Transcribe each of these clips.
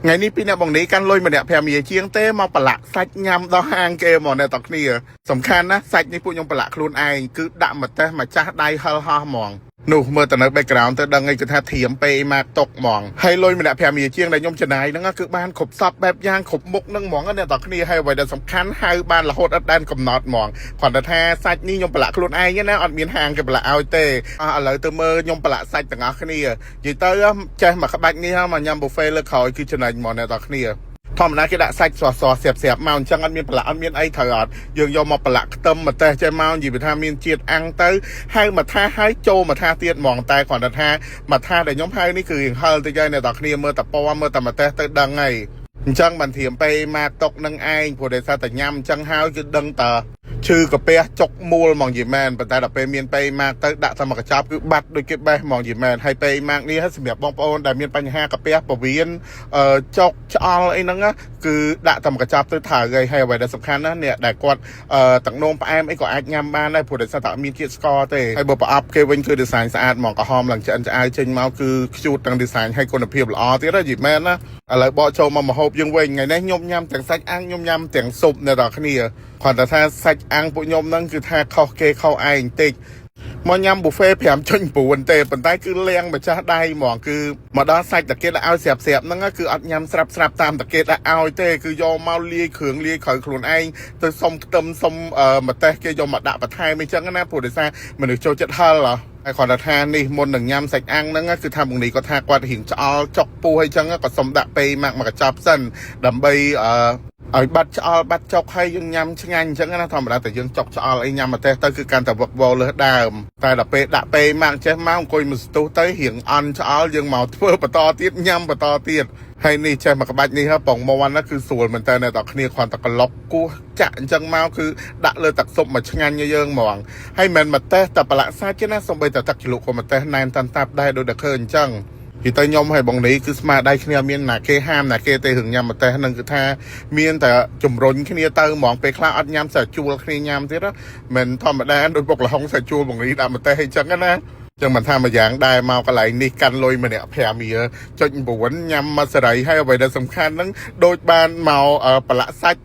ថ្ងៃនេះពីអ្នកបងនេះកាន់លុយម្នាក់5រៀលជាងទេមកប្រឡាក់សាច់ញ៉ាំដល់ហាងគេហ្មងអ្នកទាំងគ្នាសំខាន់ណាស់សាច់នេះពួកខ្ញុំប្រឡាក់ខ្លួនឯងគឺដាក់ម្ទេសម្ចាស់ដៃហិលហោះហ្មងនោះមើលទៅនៅ background ទៅដឹងអីគឺថាធៀមពេមកតុកហ្មងហើយលុយម្នាក់5រៀលជាងដែលខ្ញុំចំណាយហ្នឹងគឺបានគ្រប់សពបែបយ៉ាងគ្រប់មុខហ្នឹងហ្មងអ្នកទាំងគ្នាហើយអ្វីដែលសំខាន់ហៅបានរហូតឥតដែនកំណត់ហ្មងគ្រាន់តែថាសាច់នេះខ្ញុំប្រឡាក់ខ្លួនឯងណាអត់មានហាងគេប្រឡាក់ឲ្យទេអស់ឥឡូវទៅមើលខ្ញុំប្រឡាក់សាច់ទាំងអស់គ្នានិយាយទៅចេះមកក្បាច់នេះមកញ៉ាំ buffet លើក្រោយគឺចំណេញហ្មងអ្នកទាំងគ្នាធម្មតាគេដាក់សាច់ស្រស់ស្រស់ស្រាប់ស្រាប់មកអញ្ចឹងអត់មានប្រឡាក់អត់មានអីត្រូវអត់យើងយកមកប្រឡាក់ខ្ទឹមម្ទេសចេះមកនិយាយថាមានជាតិអាំងទៅហៅមកថាឲ្យចូលមកថាទៀតហ្មងតែគ្រាន់តែថាមកថាដែលខ្ញុំហៅនេះគឺរៀងហិលតិចហើយអ្នកទាំងគ្នាមើលតែពណ៌មើលតែម្ទេសទៅដឹងហើយអញ្ចឹងបានធៀមពេមកតុកនឹងឯងព្រោះដោយសារតែញ៉ាំអញ្ចឹងហើយគឺដឹងតើឈឺកាពះចុកមូលហ្មងយីមែនប៉ុន្តែដល់ពេលមានពេមកទៅដាក់តែមកកញ្ចប់គឺបាត់ដូចគេបេះហ្មងយីមែនហើយពេមកនេះសម្រាប់បងប្អូនដែលមានបញ្ហាកាពះពវៀនអឺចុកឆ្អល់អីហ្នឹងណាគឺដាក់តែមកកញ្ចប់ទៅត្រូវហើយហើយអ្វីដែលសំខាន់ណាអ្នកដែលគាត់អឺទឹកនោមផ្អែមអីក៏អាចញ៉ាំបានដែរព្រោះដោយសារតែអត់មានជាតិស្ករទេហើយបើប្រអប់គេវិញគឺ design ស្អាតហ្មងក្រហមឡើងឆ្អិនឆ្អៅចេញមកគឺខ្ជូតទាំង design ហើយគុណភាពល្អទៀតណាយីមែនណាឥឡូវបកចូលមកម្ហូបយើងវិញថ្ងៃនេះខ្ញុំញ៉ាំទាំងសាច់អាំងខ្ញុំញ៉ាំទាំងស៊ុបអ្នកនរគ្នាគ្រាន់តែថាសាច់អាំងពួកខ្ញុំហ្នឹងគឺថាខុសគេខុសឯងបន្តិចមកញ៉ាំ buffet 5.9ទេប៉ុន្តែគឺលៀងម្ចាស់ដៃហ្មងគឺមកដល់សាច់តាគេដាក់ឲ្យស្រាប់ស្រាប់ហ្នឹងគឺអត់ញ៉ាំស្រាប់ស្រាប់តាមតាគេដាក់ឲ្យទេគឺយកមកលាយគ្រឿងលាយក្រៅខ្លួនឯងទៅសុំខ្ទឹមសុំម្ទេសគេយកមកដាក់បន្ថែមអញ្ចឹងណាព្រោះដោយសារមនុស្សចូលចិត្តហិលហ៎ហើយគាត់ថានេះមុននឹងញ៉ាំសាច់អាំងហ្នឹងគឺថាបងនេះគាត់ថាគាត់រៀងឆ្អល់ចុកពោះអីចឹងក៏សុំដាក់ពេមកមកកញ្ចប់សិនដើម្បីអឺឲ្យបាត់ឆ្អល់បាត់ចុកហើយយើងញ៉ាំឆ្ងាញ់អញ្ចឹងណាធម្មតាតែយើងចុកឆ្អល់អីញ៉ាំម្ទេសទៅគឺកាន់តែវឹកវរលើសដើមតែដល់ពេលដាក់ពេមកចេះមកអង្គុយមួយស្ទុះទៅរៀងអន់ឆ្អល់យើងមកធ្វើបន្តទៀតញ៉ាំបន្តទៀតហើយនេះចេះមកក្បាច់នេះហ៎បងមន់ណាគឺស្រួលមែនតើអ្នកទាំងគ្នាគ្រាន់តែក្លុកគោះចាក់អញ្ចឹងមកគឺដាក់លើទឹកស៊ុបមកឆ្ងាញ់ឲ្យយើងហ្មងហើយមិនមែនម្ទេសតែប្រឡាក់សាច់ទេណាសូម្បីតែទឹកជ្រលក់ក៏ម្ទេសណែនតាន់តាប់ដែរដូចតែឃើញអញ្ចឹងនិយាយទៅខ្ញុំហើយបងនេះគឺស្មារតីគ្នាមានណាគេហាមណាគេទេរឿងញ៉ាំម្ទេសហ្នឹងគឺថាមានតែជំរុញគ្នាទៅហ្មងពេលខ្លះអត់ញ៉ាំសើជួលគ្នាញ៉ាំទៀតណាមិនធម្មតាដូចបុកល្ហុងសើជួលបងនេះដាក់ម្ទេសអីចឹងណាចឹងមិនថាមួយយ៉ាងដែរមកកន្លែងនេះកាន់លុយម្នាក់5រៀលចុច9ញ៉ាំមកសេរីហើយអ្វីដែលសំខាន់ហ្នឹងដូចបានមកប្រឡាក់សាច់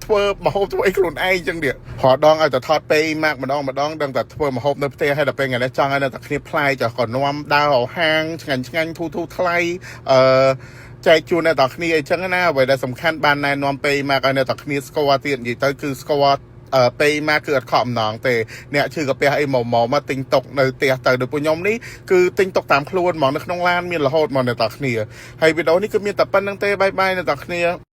ធ្វើម្ហូបធ្វើអីខ្លួនឯងចឹងនេះរាល់ដងឲ្យតែថតពេមកម្ដងម្ដងដឹងតែធ្វើម្ហូបនៅផ្ទះហើយដល់ពេលថ្ងៃនេះចង់ឲ្យនៅតែគ្នាប្លែកចុះក៏នាំដើរហាងឆ្ងាញ់ឆ្ងាញ់ធូធូថ្លៃអឺចែកជូនអ្នកទាំងគ្នាអីចឹងណាអ្វីដែលសំខាន់បានណែនាំពេមកឲ្យអ្នកទាំងគ្នាស្គាល់ទៀតនិយាយទៅគឺស្គាល់អឺពេមកគឺអត់ខកអំណងទេអ្នកឈឺកាពះអីមកមកមកទិញតុកនៅផ្ទះទៅដូចពួកខ្ញុំនេះគឺទិញតុកតាមខ្លួនហ្មងនៅក្នុងឡានមានរហូតហ្មងអ្នកទាំងគ្នាហើយវីដេអូនេះគឺមានតែប៉ុណ្្នឹងទេbye bye អ្នកទាំងគ្នា។